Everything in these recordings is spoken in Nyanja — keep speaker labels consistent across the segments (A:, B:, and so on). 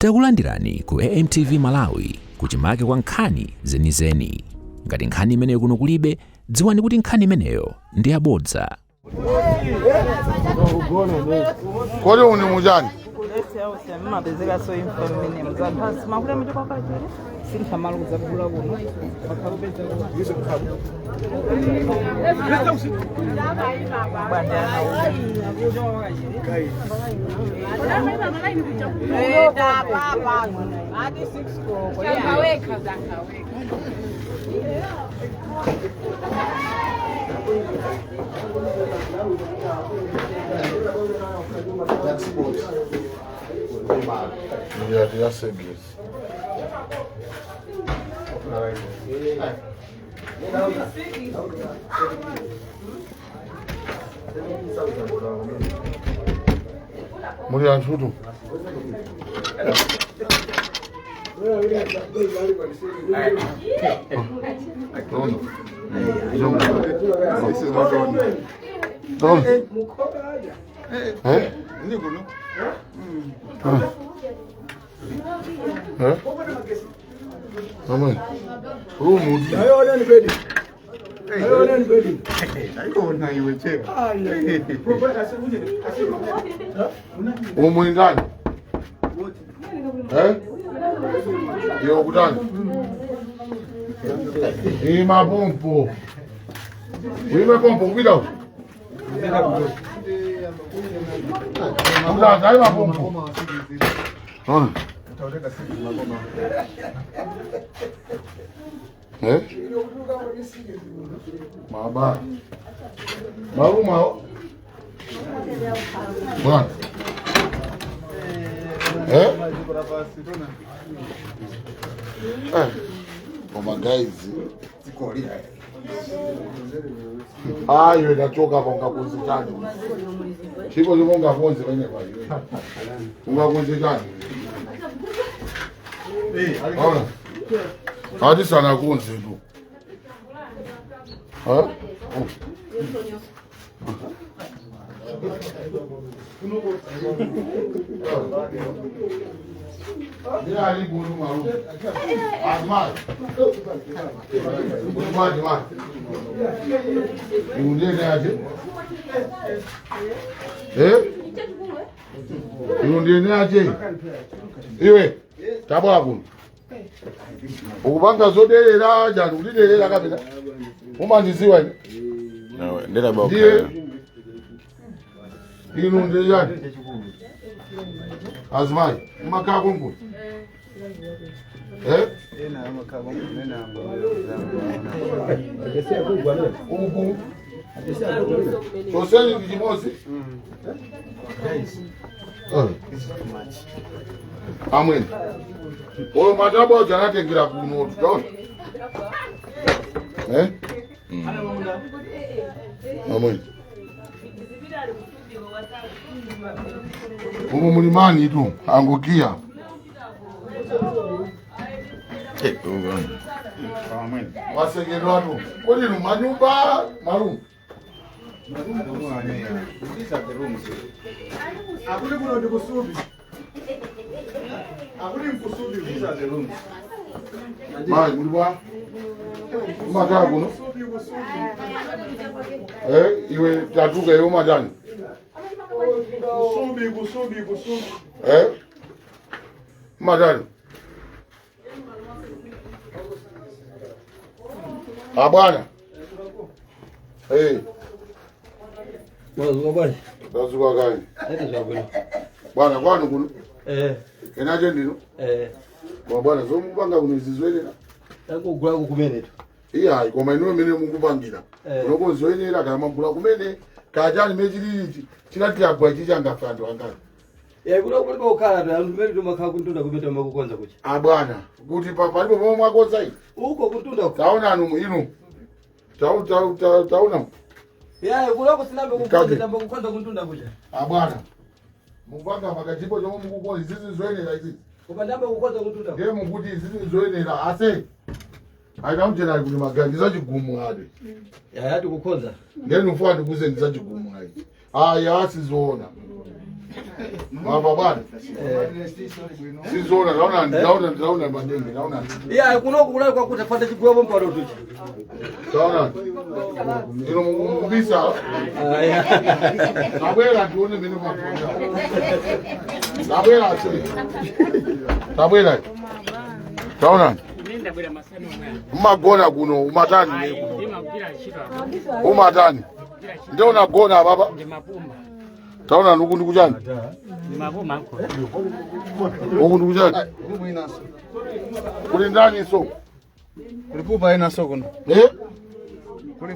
A: Takulandirani ku AMTV Malawi, kuchimake kwa nkhani zenizeni. Ngati nkhani imeneyo kuno kulibe, dziwani kuti nkhani imeneyo ndi yabodza.
B: Kodi uni mujani?
C: Mumapezeka imfa mmene mzanthu makuti amachokwa kachere sintha malo kudzagula kuno pakhalopeza.
B: Ya service. Muli anthutu. Tono.
D: This is not on.
B: Tono. Eh? Eh? Amen. Room.
D: Aikona iwe chema.
B: Umu ndani? Eh? Iyo kutani? Ima pompo. Uime pompo kupita uko. Kutani ima pompo. Ona. Eh? Maba. Maruma. Bwana. Eh? Eh. Koma guys. Ayo ndachoka pa ungakonze chani. Chipo chomwe ungakonze pamene pa iwe. Ungakonze chani. Ona. Ati sanakonze tu. Ha? Oh. Ndiye gulu maru. Azmai. Mali mali. Inu ndiye aje? Eh? Inu ndiye aje? Iwe tabwa kuno. Ukupanga zodelera jani ulidelera kapena. Umandiziwa ine.
D: Ndera.
B: Ndiye inu ndiye jani. Azmai, umakaa kungu. Eh? Uku. Toseni ndi chimodzi. Eh. Amweni. Oyo matabo aja anatengera kuno tutaona. Eh? Amweni. Umu mulimani tu angukia. Wasegerwa tu. Kodi nu manyumba marumu.
D: Akuti kuno ndi kusubi. Akuti mkusubi. These are the rooms.
B: Mai muli bwa? Umataa kuno? Eh, iwe tatuka iwe umatani?
D: Kusubi, kusubi, kusubi.
B: Eh? Umatani? Ah bwana. Eh,
E: Mwazuka bwana.
B: tazuka kani.
E: Ete chabwino.
B: Bwana kwanu kuno.
E: Eh,
B: Enaje ndino?
E: eh.
B: Kwa bwana zomupanga kuno izi zoyenera.
E: Tangogula kumene tu.
B: Iya, koma inu mene mukupangira.
E: Eh.
B: Kunoko zoyenera kana magula kumene kachani mechililichi chinati agwa ichi changafe anthu angati.
E: Eh, kuno kulipo kukhala tu anthu mene tumakhala kuntunda kumene makukonza kucha.
B: Ah bwana, kuti palipo pomwe mwakonza iyi.
E: Uko kuntunda uko.
B: Taona anu inu. Tau tau tau taona.
E: Ya, kuno kusinambe
B: Kake.
E: kukonza tambo kukonza kuntunda kucha.
B: Ah bwana. Mupanga makachipo chomwe mukukonza izizi zoyenera izizi.
E: Koma ndambe kukonza kuntunda.
B: Ndiye mukuti izizi zoyenera ase. Aita mchena kuti magangiza chigumu ade.
E: Ya, ya tikukonza.
B: Ndiye nufuwa ndikuze ndiza chigumu ayi. Aya asizoona. Mwapa bwana. Sizoona taona taona taona madenge taona.
E: Iya kunoku kulali kwakuti fata chigulapo mpano tuchi.
B: Taona. Ino mukubisa. Tabwera tione mene makonda. Tabwera se. Tabwera. Taona. Umagona kuno umatani ne kuno. Umatani. Ndio unagona baba. Taona nuku ndikuchani. Uku ndikuchani. Kuli ndani so.
D: Kulipupa ina soko kuno.
B: Eh?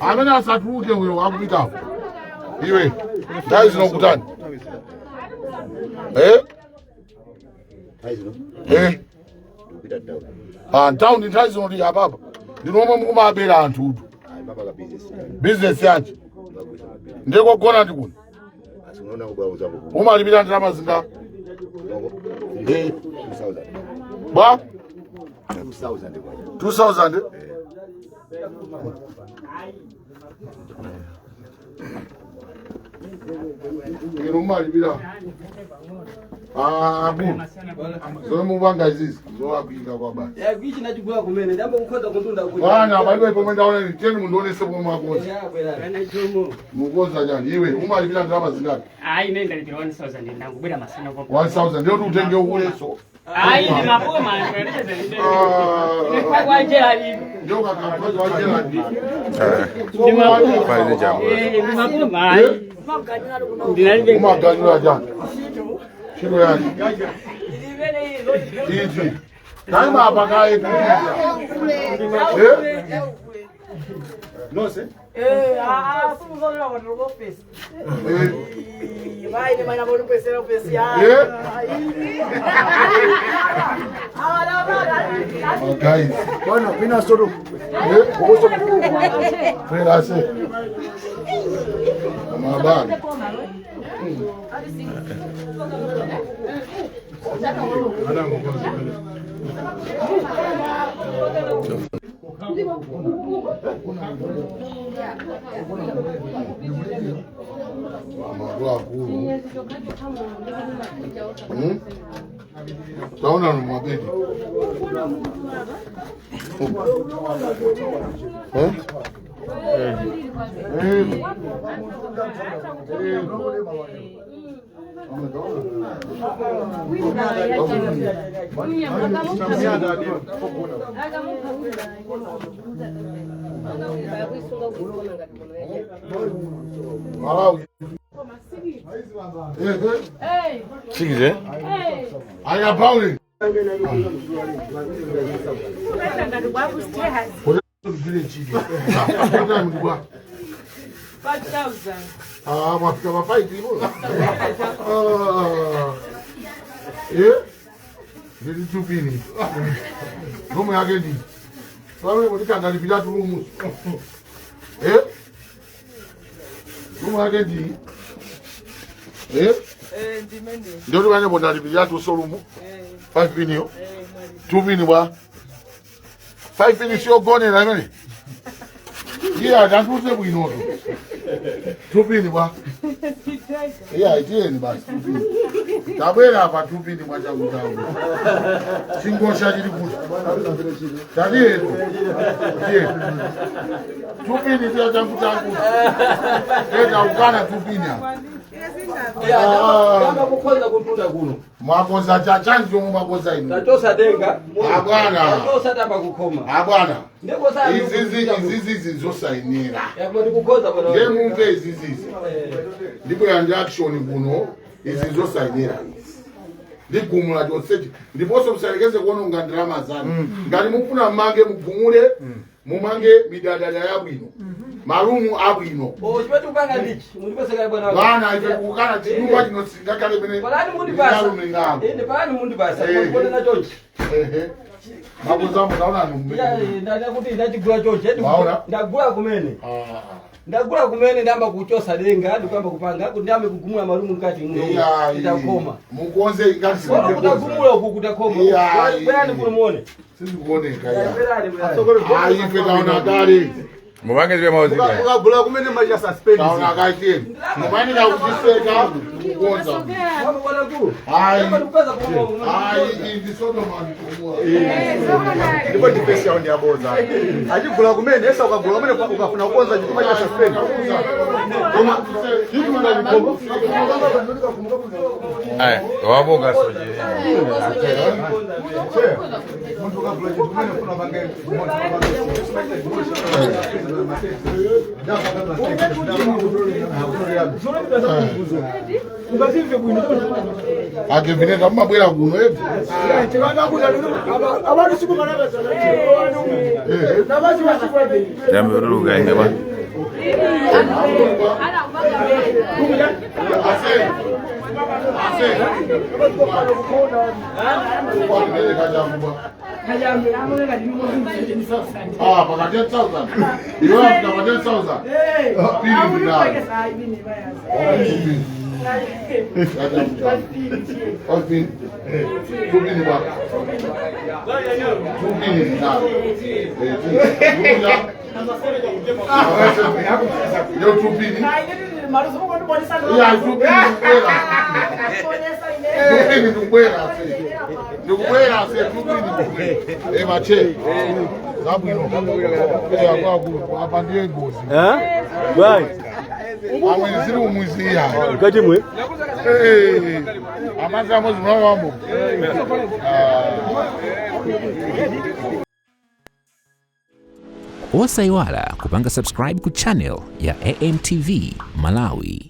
B: Amene asatuluke uyo akupitapo. Iwe. Nthawi zino kutani. Eh? Eh? Ah, town nthawi zino ndi apapa. Ndinomwe mukumabera anthu utu. Business yanji. Ndikogona ndi kuno. Umalipira ndalama zinga. Eh. Ba? 2000. Ino umalipira. Ah, bu. Zomwe mupanga izizi zolakwika kwa basi.
E: Ya ichi nachigula kumene ndamba kukhoza kuntunda kuti.
B: Bwana palibe pomwe ndaona ni teni mundionese pomwe makoza.
E: Ya bwera.
B: Mukoza chani iwe umalipira ndalama zingati?
F: Ayi ine ndalipira 1000 ndangubwera masana kwa.
B: 1000 ndiyo kuti utenge ukuleso.
F: Ayi ndimapoma
B: Ah.
F: kwa jela
B: Ndio kakampazi wa Gerard.
F: ndimapoma ayi. Ndinalibe
B: Umaganyula chani. Chiro yani. Iji. Kaima apa kae kuja. Eh?
D: Nonse.
C: Eh, ah, sumuzonera vanhu office.
B: Eh.
C: Vai, ne mana bolu pesera office ya.
B: Eh? Oh, guys.
D: Bwana pina soro.
B: Eh? Fela se. Mabani. Makulu. Hmm? Taona ni mwabedi. Eh? Eh. Malawi. Eh, eh.
G: Sikize.
B: Aya Pauli. Ah, mwafika mafaiti ivo. Ah. Eh? Ndiri tupini. Romu yake ndi. Pamwe kuti kandalipira turumu. Eh? Romu yake ndi. Eh?
C: Eh, ndimende.
B: Ndio tukane bondalipira tusolumu. 5 pini yo. 2 pini bwa. 5 pini sio gone na imene. Iya, ndanduse bwinoto. 2 pini bwa. Iya, itiyeni basi 2 pini. Tabwera apa 2 pini mwa changu changu. Chingosha chiri kuti. Tadiyetu. Tiye. 2 pini siya changu changu. Enda ukana 2 pini apa.
E: Ya ndamba kukhoza kuntunda kuno.
B: Mwakoza chachanji chomwe mwakoza inu.
E: Tachosa denga.
B: Ah, bwana.
E: Tachosa tamba kukhoma.
B: Ah bwana.
E: Ndiko saa
B: Izizi izizi zosainira.
E: Ya kuti kukhoza bwana.
B: Ndiye mumve izizizi. Ndipo yandi action kuno izi zosainira izi. Ndigumula chonsechi ndiponso musalekeze kuononga ndalama zanu. Ngati mufuna mmange mugumule mumange midadada yabwino. Marumu abwino.
E: Oh, chimene tikupanga ndichi. Mundipeseka bwana.
B: Bwana ife kukana chinyumba chino singakale pene.
E: Palani mundipasa.
B: Mingalo.
E: Ine palani mundipasa.
B: Eh.
E: Kodi na chonchi.
B: Ehe. Makuzamu naona numbe.
E: Ya ndakuti ndachigula chonchi.
B: Waona?
E: Ndagula kumene.
B: Ah.
E: Ndagula kumene ndamba kuchosa denga ndikuyamba kupanga kuti ndiyambe kugumula marumu mkati muno.
B: Iya.
E: Ndakoma.
B: Mukonze ngati
E: Kono kutagumula uku kutakoma.
B: Iya.
E: Bwerani kuno muone.
B: Sizikuoneka ya.
E: Bwerani bwerani.
B: Ayi ife taona kale.
G: Mubange zibe mawazika.
D: Ukagula kumene macha suspend.
B: Taona kale tiyeni. Mumayenera kuchiseka. Ndikukonza.
E: Wamabwana kulu.
B: Ayi.
E: Ndikupeza kumwa.
B: Ayi, ndi Sodoma ndi Gomora.
D: Ndipo defense yawo ndi yaboza. Achigula kumene, esa ukagula kumene ukafuna kukonza chituma cha suspend. Koma chinthu ungachikhoma.
G: Aya, waboga soje.
D: Munthu ukagula chinthu kumene ufuna upange
E: Ungazimve bwino.
B: Akevineta mumabwera kuno eti.
G: Yamberuka ine ba.
B: Ase. Ase. Kwa mbele kajakuba. Ah, paka 10,000. Iwe afika pa 10,000. Pili ndinayo. Pili. Tupini bwana. Tupini ndinayo. Yo tupini. Ya tupini ndikubwera. Tupini ndikubwera se. Ndikubwera se tupini ndikubwera. Eh mache. Zabwino. Eh akwaku apa ndiye ngozi.
E: Bye.
B: Amwe ziri umwiziya.
E: Kati mwe.
B: Eh. Amazi amozi mnawamo.
A: Osayiwala kupanga subscribe ku channel ya AMTV Malawi.